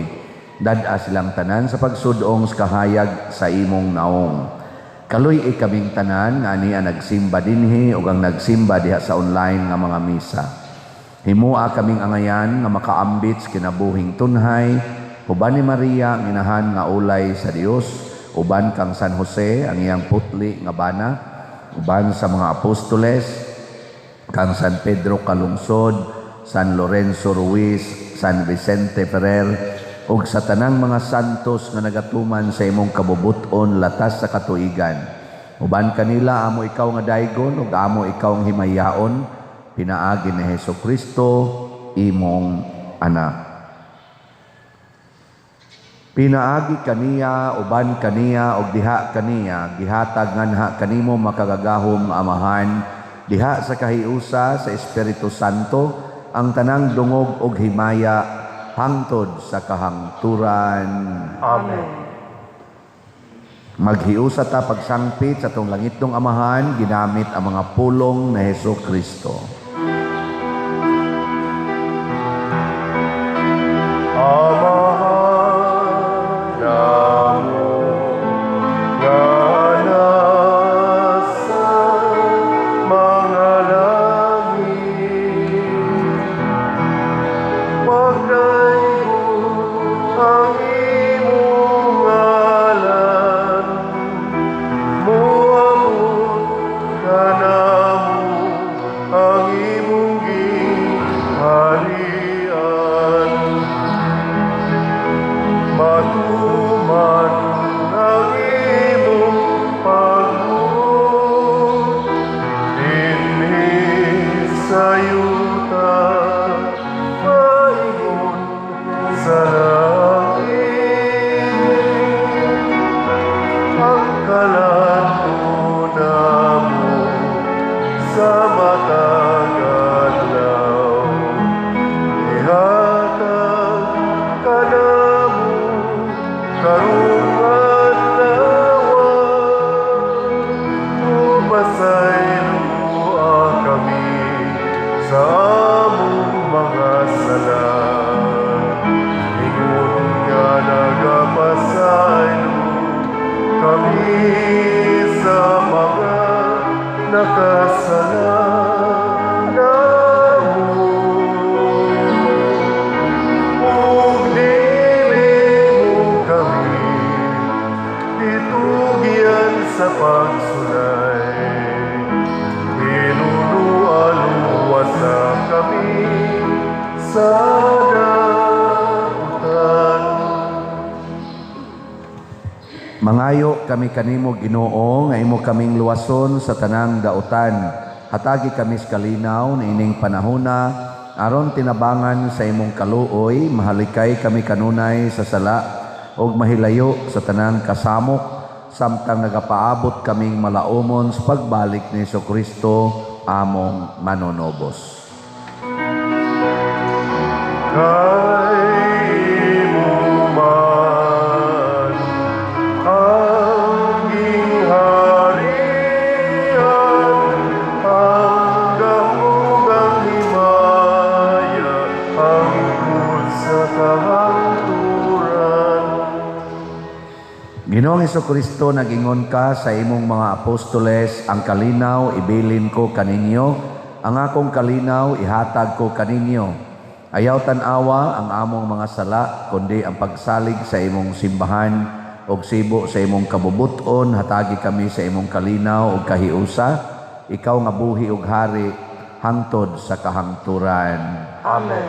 dad-a silang tanan sa pagsudong sa kahayag sa imong naong. Kaluy-i kaming tanan nga ania nagsimba dinhi ug ang nagsimba diha sa online nga mga misa. Himoa kaming angayan nga makaambit sa kinabuhing tunhay, uban ni Maria ang inahan nga ulay sa Dios, uban kang San Jose ang iyang putli nga bana, uban sa mga apostoles, kang San Pedro Calungsod, San Lorenzo Ruiz, San Vicente Ferrer, ug sa tanang mga santos nga nagatuman sa imong kabubut-on latas sa katuigan. Uban kanila amo ikaw nga daygon ug amo ikaw ang himayaon, pinaagi ni Hesus Kristo imong anak. Pinaagi kaniya, uban kaniya, ug diha kaniya, gihatag nganha kanimo makagagahom nga Amahan, diha sa kahiusa sa Espiritu Santo, ang tanang dungog ug himaya hangtod sa kahangturan. Amen. Maghiusa ta pagsangpit sa atong langitnong Amahan, ginamit ang mga pulong ni Hesus Kristo. Amahan namo nga nasa mga langit, pagdaygon ang imong ngalan, moabot kanamo ang imong gingharian. Matuman ang imong pagbuot dinhi sa yuta, maingon sa langit. Ang kalan-on namo sa matag adlaw, ihatag kanamo karong adlaw, ug pasayloa kami sa among mga sala, ingon nga nagapasaylo kami sa mga nakasala namo. Ug dili mo kami itugyan sa pagsulay, hinunualuwasa kami sa dautan. Mangayo kami kanimo Ginoo nga imo kaming luwason sa tanang dautan. Hatagi kami sa kalinaw niining panahona Aron tinabangan sa imong kaluoy, mahalikay kami kanunay sa sala ug mahilayo sa tanang kasamok samtang nagapaabot kaming malaumon sa pagbalik ni Kristo among manunobos. Kay imo man ang gingharian, ang gahom ang himaya, hangtod sa kahangturan. Ginoong Kristo, nagingon ka sa imong mga apostoles, "Ang kalinaw ibilin ko kaninyo, ang akong kalinaw ihatag ko kaninyo." Ayaw tan-awa ang among mga sala, kundi ang pagsalig sa imong simbahan ug sibo sa imong kabubuton, hatagi kami sa imong kalinaw ug kahiusa, ikaw nga buhi ug hari hangtod sa kahangturan. Amen.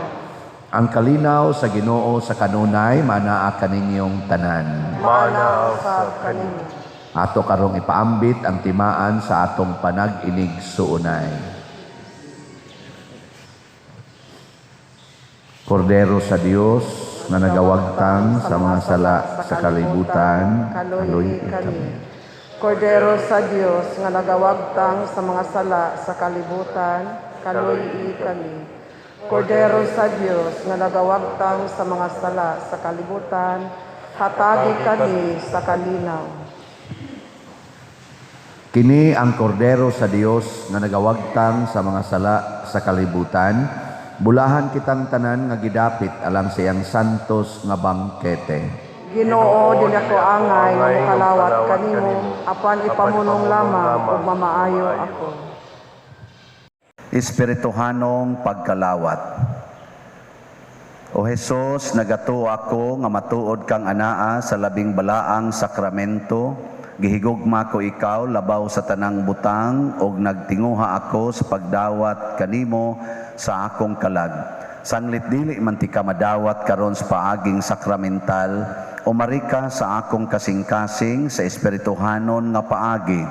Ang kalinaw sa Ginoo sa kanunay manaa kaninyong tanan. Maanaa usab kaninyo. Ato karong ipaambit ang timaan sa atong panag-inigsuonay. Kordero sa Dios na nagawagtang sa mga sala sa kalibutan, kaluy kami. Kordero sa Dios nga nagawagtang sa mga sala sa kalibutan, kaluy kami. Kordero sa Dios nga nagawagtang sa mga sala sa kalibutan, hatagi kami sa kalinaw. Kini ang kordero sa Dios nga nagawagtang sa mga sala sa kalibutan. Bulahan kitang tanan nga gidapit alang sa iyang santos nga bangkete. Ginoo, dili ako angay nga mokalawat kanimo, apan ipamunong lamang ug mamaayo ako. Espirituhanong pagkalawat. O Hesus, nagatuo ako nga matuod kang anaa sa labing balaang sakramento. Gihigugma ko ikaw labaw sa tanang butang ug nagtinguha ako sa pagdawat kanimo sa akong kalag. Sanglit dili man tika madawat karon sa paaging sakramental, umari ka sa akong kasing-kasing sa espirituhanon nga paagi.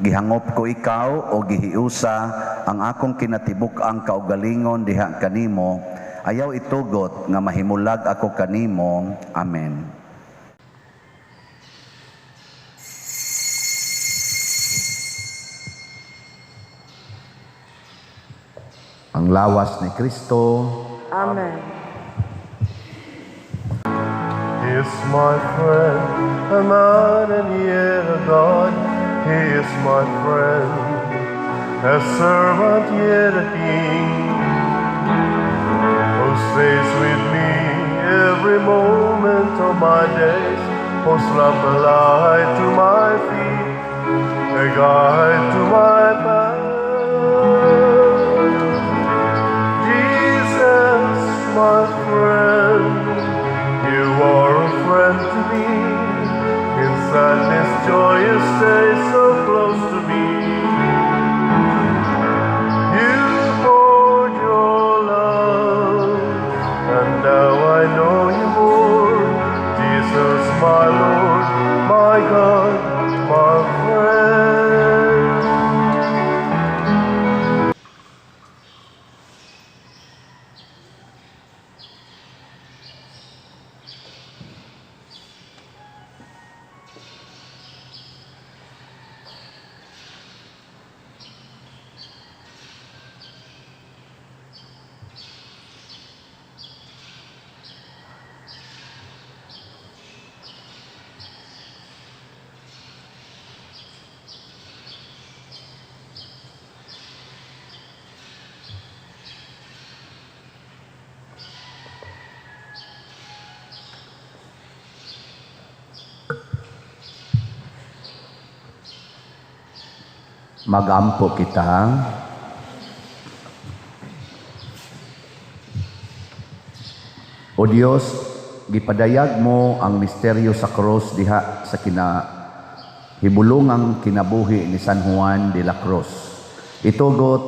Gihangop ko ikaw o gihiusa ang akong kinatibuk-ang kaugalingon diha kanimo. Ayaw itugot nga mahimulag ako kanimo. Amen. Ang lawas ni Kristo. Amen. He is my friend, a man and yet a God. He is my friend, a servant yet a king, who stays with me every moment of my days, whose lamp a light to my feet, a guide to my path. Jesus, my friend, you are a friend to me. In sadness, joy, you stay so close to me. You poured your love, and now I know you more. Jesus, my Lord, my God, my friend. Magampo kita. O Dios, gipadayag mo ang misteryo sa krus diha sa hibulungang kinabuhi ni San Juan de la Cruz. Itugot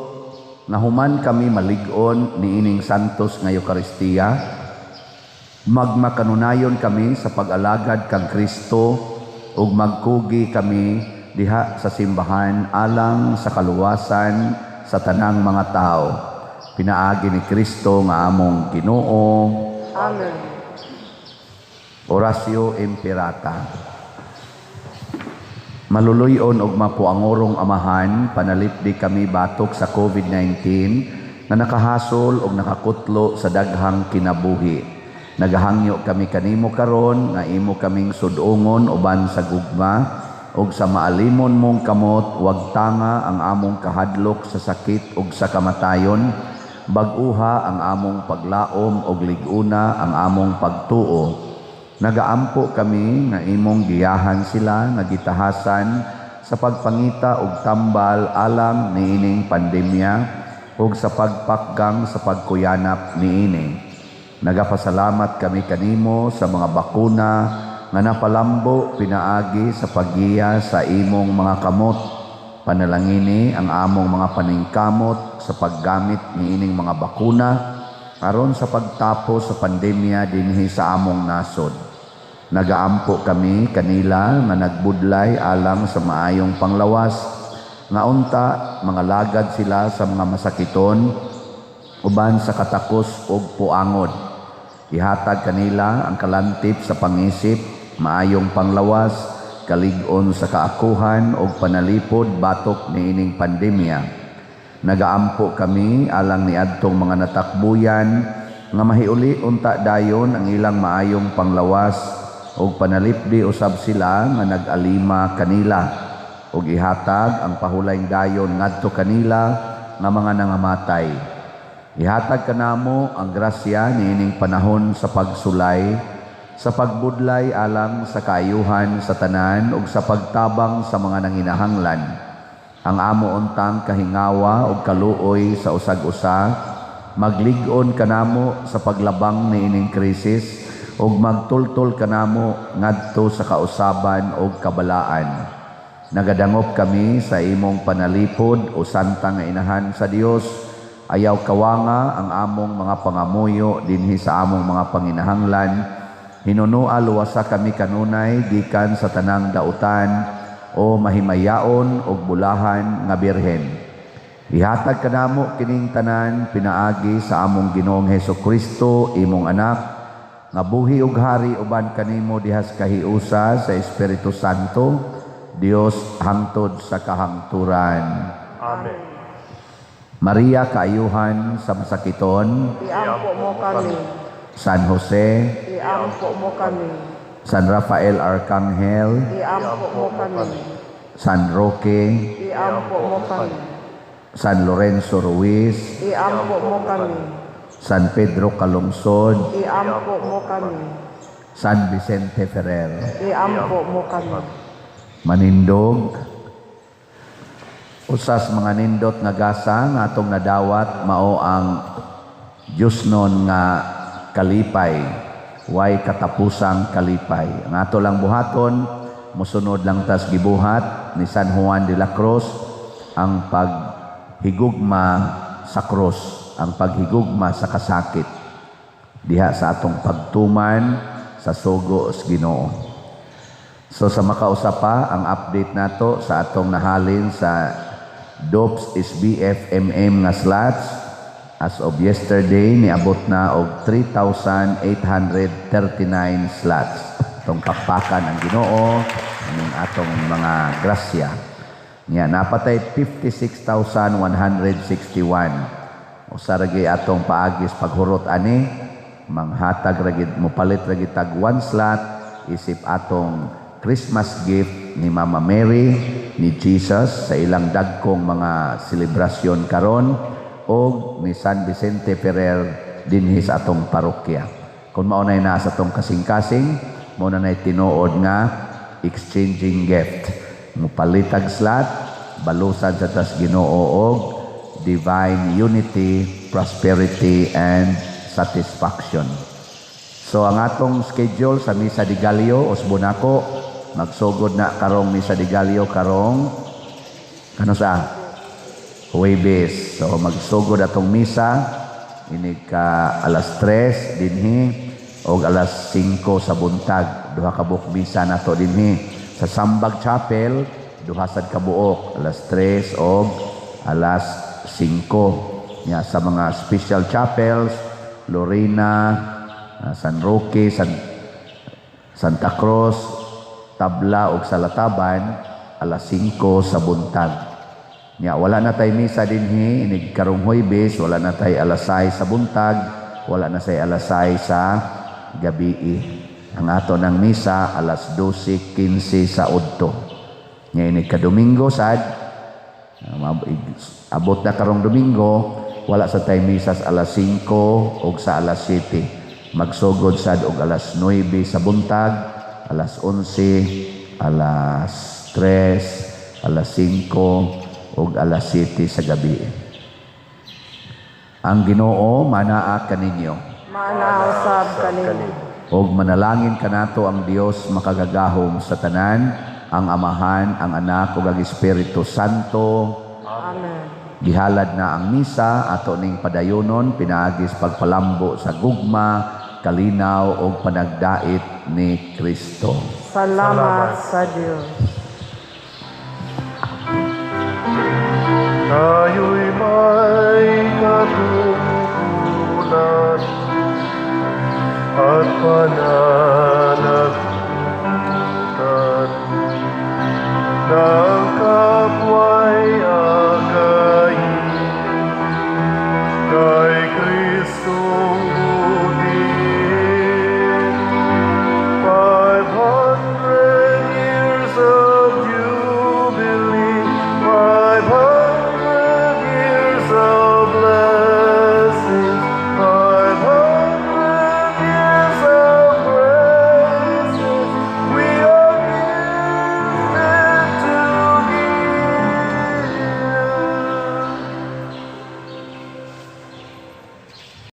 na human kami malig-on niining santos nga Eukaristiya, magmakanunayon kami sa pag-alagad kang Kristo ug magkugi kami diha sa simbahan alang sa kaluwasan sa tanang mga tao. Pinaagi ni Kristo nga among Ginoo. Amen. Oratio Imperata. Maluluy-on ug mapuangorong Amahan, panalipdi kami batok sa COVID-19 nga nakahasol ug nakakutlo sa daghang kinabuhi. Nagahangyo kami kanimo karon nga imo kaming sudungon uban sa gugma ug sa maalimon mong kamot, wagtanga ang among kahadlok sa sakit ug sa kamatayon, bag-uha ang among paglaom ug lig-una ang among pagtuo. Nagaampo kami nga imong giyahan sila nga gitahasan sa pagpangita og tambal alang niining pandemya ug sa pagpakgang sa pagkuyanap niini. Nagapasalamat kami kanimo sa mga bakuna nga napalambo pinaagi sa paggiya sa imong mga kamot. Panalangini ang among mga paningkamot sa paggamit niining mga bakuna aron sa pagtapos sa pandemya dinhi sa among nasod. Nagaampo kami kanila nga nagbudlay alang sa maayong panglawas, nga unta mga lagad sila sa mga masakiton uban sa katakos ug puangod. Ihatag kanila ang kalantip sa pangisip, maayong panglawas, kalig-on sa kaakuhan ug panalipod batok niining pandemya. Nagaampo kami alang niadtong mga natakbuyan nga mahiuli unta dayon ang ilang maayong panglawas ug panalipdi usab sila nga nag-alima kanila ug ihatag ang pahulayng dayon ngadto kanila nga mga nangamatay. Ihatag kanamo ang grasya niining panahon sa pagsulay, sa pagbudlay alang sa kaayuhan sa tanan ug sa pagtabang sa mga nanginahanglan. Ang amo untang kahingawa ug kaluoy sa usag-usa maglig-on kanamo sa paglabang niining krisis ug magtultol kanamo ngadto sa kausaban ug kabalaan. Nagadangop kami sa imong panalipod o santa nga inahan sa Dios. Ayaw kawanga ang among mga pangamuyo dinhi sa among mga panginahanglan. Hinunua luwasa kami kanunay gikan sa tanang dautan o mahimayaon ug bulahan nga birhen. Ihatag kanamo kining tanan pinaagi sa among Ginoong Hesus Kristo, imong anak, nga buhi ug hari uban kanimo dihas kahiusa sa Espiritu Santo, Dios hangtod sa kahangturan. Amen. Maria, kaayuhan sa masakiton, Iampo mo kami. San Jose, Iampo mo kami. San Rafael Arcangel, Iampo mo kami. San Roque, Iampo mo kami. San Lorenzo Ruiz, Iampo mo kami. San Pedro Calungsod, Iampo mo kami. San Vicente Ferrer. Iampo mo kami. Manindog, usas mga nindot nga gasa nga atong nadawat mao ang Diyosnon nga kalipay, way katapusang kalipay. Ang ato lang buhaton, musunod lang tas gibuhat ni San Juan de la Cruz ang paghigugma sa krus, ang paghigugma sa kasakit diha sa atong pagtuman sa sugo sa Ginoo. So sa makausa pa, ang update nato sa atong nahalin sa DOPS SBFMM nga slots as of yesterday, niabot na og 3,839 slots. Atong pakpakan ang Ginoo ining atong mga grasya. Nya napatay 56,161. Usa ra gyud atong paagis paghurot ani, manghatag ra gyud, mopalit ra gyud tag one slot isip atong Christmas gift ni Mama Mary, ni Jesus sa ilang dagkong mga selebrasyon karon og ni San Vicente Ferrer dinhi sa atong parokya. Kung mao nay naa sa atong kasing-kasing, mao na nay tinuod nga exchanging gift. Mopalitag slot, balusan sa tas Ginoo og divine unity, prosperity and satisfaction. So ang atong schedule sa Misa de Gallo usbon nako, magsugod na karong Misa de Gallo karong kano sa Huwebes. So magsugod atong misa inig ka alas 3 dinhi og alas 5 sa buntag. Duha ka buok misa nato dinhi sa Sambag Chapel, duha sad ka buok, alas 3 og alas 5. Nya sa mga special chapels, Lorena, San Roque, Santa Cruz, Tabla ug sa Lataban, alas 5 sa buntag. Nya wala na tay misa dinhi inig karong Huwebes, wala na tay alas 6 sa buntag, wala na say alas 6 sa gabi. Ang ato ng misa alas 12:15 sa udto. Nya inig ka Domingo sad, abot na karong Domingo, wala sa tay misa sa alas 5 og sa alas 7. Magsugod sad og alas 9 sa buntag, alas 11, alas 3, alas 5 ug alas 7 sa gabi. Ang Ginoo manaa kaninyo. Maanaa usab kaninyo. Ug manalangin kanato ang Dios makagagahom sa tanan, ang Amahan, ang Anak ug ang Espiritu Santo. Amen. Gihalad na ang misa, ato ning padayonon pinaagi sa pagpalambo sa gugma, kalinaw ug panagdait ni Kristo. Salamat sa Dios. Tayo'y may katungkulan at pananagutan.